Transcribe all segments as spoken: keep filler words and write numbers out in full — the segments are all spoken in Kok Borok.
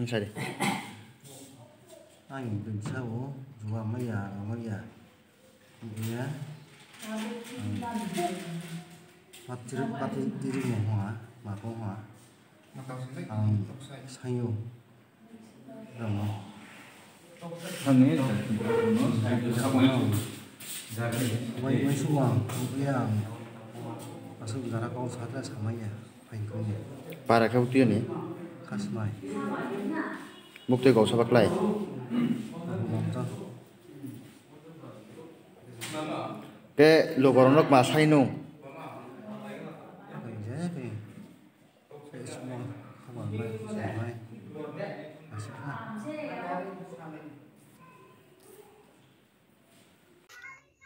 Sadi. Ang binsa o juwa maya, maya. Iya. Patri, patri tiri mo hoa, ma ko hoa. Ang sayo. Ramo. Wai, wai suma, iya. Asuk jara kau satra samaya. Para khe utio ni. Khasmai. Buk tei gausa baklai. Ke logoronok ma saino.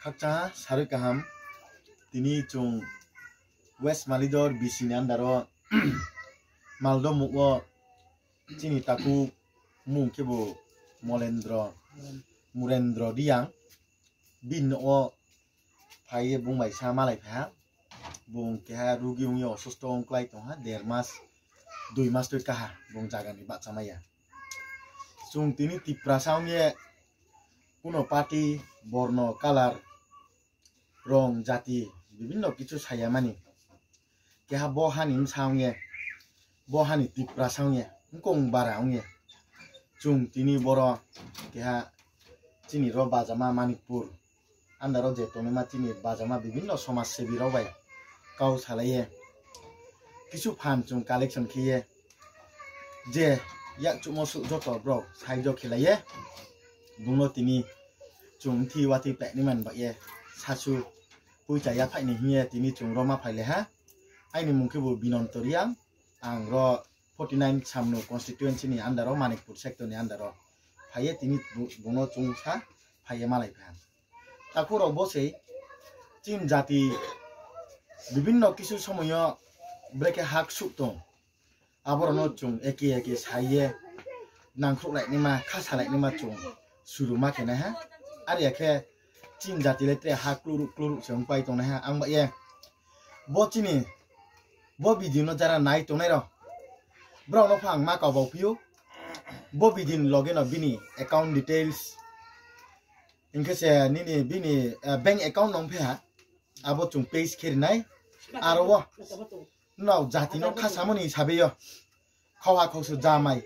Khakcha sarwi kaham. Tini chwng West Malidor B C ni under o Maldo muk o chini takhuk mung khe bo Molendro, Murendro Riyang. Bini o phaiye bung bai sa malai pha. Bung keha rugi wngya, osusto wngklai tongha, der mas, dui mas twi kaha bung jagani bahcha maya. Chwng tini Tiprasa wngye kuno party, borno, colour, rong, jati, bibinno kichu saya mani. Keha bo hani wngsa wngye, bo hani Tiprasa wngye, wngkong bara wngye. Chwng tini boro keha chini ro bajama Manikpur under o je tongnaima chini bajama bibinno somaj sebi rok bai kau salaiye kisu phan chwng collection khiye je yak chukmo suk joto borok saijo khilaiye bungno tini chwng thi watwi pekni man baye sasu puita yaphaini hiye tini chwng roma phaile ha. Aini mung khe bo Binonto Riyang, ang ro forty nine Samno constituency ni under o Manikpur sector ni under o phaiye tini bu-, bungno chwngsa phaiye malai pha. Takhurok bo se chini jati bibinno kisu somoyo brekhe hak suk tong. Aborokno chwng eke eke saiye nangkhruk lainima, kha sa lainima chwng suru ma khe naiha. Are ya khe chini jati le tre ha kluruk kluruk se wng pai tong naiha. Ang ba ye bo chini bo video no jara nai tongnai rok, borok no phang ma kau bau phio. Bo video ni loge no bini account details, hinkhe se nini bini, eh, bank account no wng phi ha, abo chwng paste khe rinai. Aro o nok jati no kha samani hisabe yo khoha khoksu jamai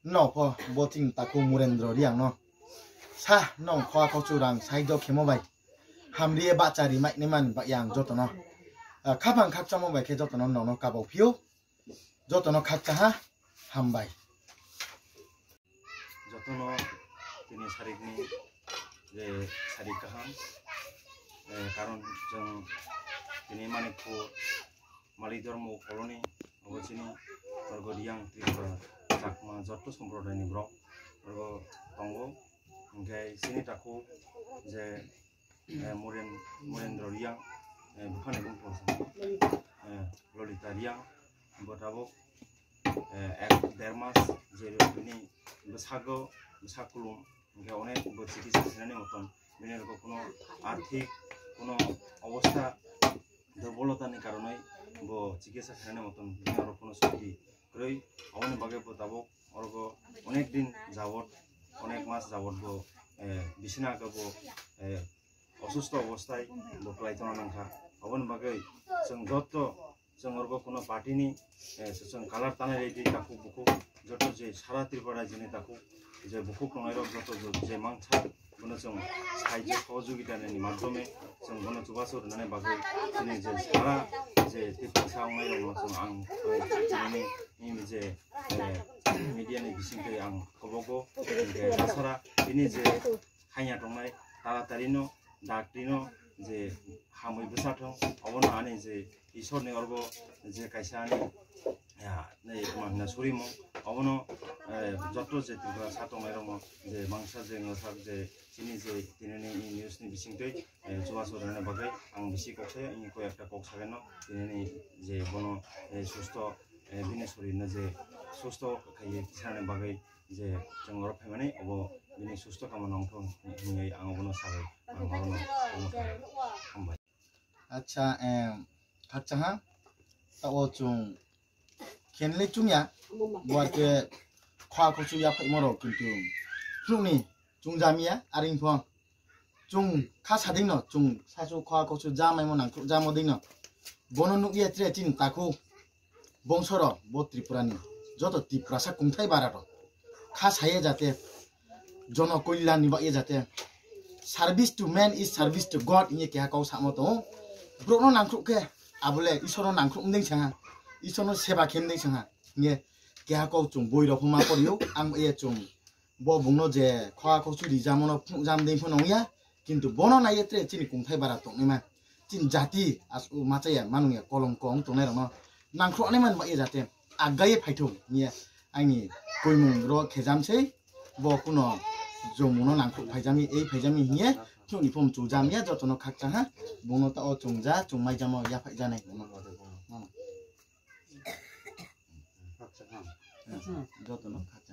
no pho bo chini takhuk Murendro Riyang no sa nong khoha khoksu rang saijo khemo bai hamriye bahcha ri mai ni man ba yang joto no, ah, khapang khakchangma bai khe joto no nono kabau phio. Jotono khakcha ha, hambai. Jotono tini sarikni je sarik kaham, eh, karon chwng tini Manikpur Malidor muk colony obo chini Torgo Riyang Tripura Chakma jotto somprodaini borok obo tongo. Hinkhe chini takhuk je eh, Muren-, Murendro Riyang, eh, buphani bumung, eh, Lolita Riyang, bo tabuk, eh, ek der mas je bini bwsago, bwsak kulum, hinkhe onek bo chikitsa khainani moton, bini rokgo kuno arthik, kuno obostha durbolotani karonwi bo chikitsa khainani moton, bini oro kuno sukti kwrwi, aboni bagwi bo tabuk orogo onek din jabot, onek mas jabot bo, eh, bisina khe bo, eh, osusto obosthai bo kwlai tongna nangkha. Aboni bagwi chwng jotto chwng orgo kuno party ni, eh, chwng colour tanai rwi twi takhuk bukhuk jotto je sara Tripura rajyoni takhuk je bukhuk tongnai rok jotto je, je mangsa bono chwng sahajyo sohojogita ni madhyome chwng bono chubachu rwnani bagwi chini je sara je Tiprasa wngnai rokno chwng ang, ang chini, nini je, eh, media ni bisingtwi ang khobogo, je sara tini je haiya tongnai taratari no, dakti no je hamwi bwsa thung, obono ani je Isor ni orgo je kaisa ani, ya, nei ma hwnna surimung, obono, eh, jotto je Tripura sa tongnai rokno je mangsa je ngwsak je chini je tinini news ni bisingtwi, eh, chubachu rwnani bagwi ang bisi kok sai, ang koi ekta kok sageno tinini je bono, eh, susto, eh, bini sorino je susto khaiwi sanani bagwi je chwng oro phaimani obo bini susto kamo nongthok hinwi ang obono sabai ang orono omo khe hambai. Acha, em, khakcha ha, ta o chwng khenle chwngya, buar khe khwa kochu yaphaimo rok kintu phunukni chungjamiya aring pho. Chung kha sadingno chung sachu khwa kochu jamaimo nangkuk jamo dingno. Bono nukya tre chini taku bongsoro bo Tripurani joto Tiprasa kungthai bara rok kha saye jate jono koilani bagye jate service to man is service to God hinye keha kau samo tongo. Borokno nangkuk khe abole Isorno nangkuk mding sanga, Isorno seba khe mding sanga hinye keha kau chung boi rok ma poriyo ang ye chung bo bungno je khwa kochu rijamo no phunukjam ding phano wngya, kintu bono naiye tre chini kungthai bara tongnaima, chini jati as-, machaya manungya kolom kong tongnai rokno nangkhroknai man bagye jate aggaye phaithung hinye ani koimung ro khejam sei, bo kuno jomungno nangkhrok phaijami, ei phaijami hinye phunukni phone chujam ya jotono khakchang ha, bungno ta o chungja, chungmai jamo ya phaijanai. Hmm. Hmm. Jotono khakchang.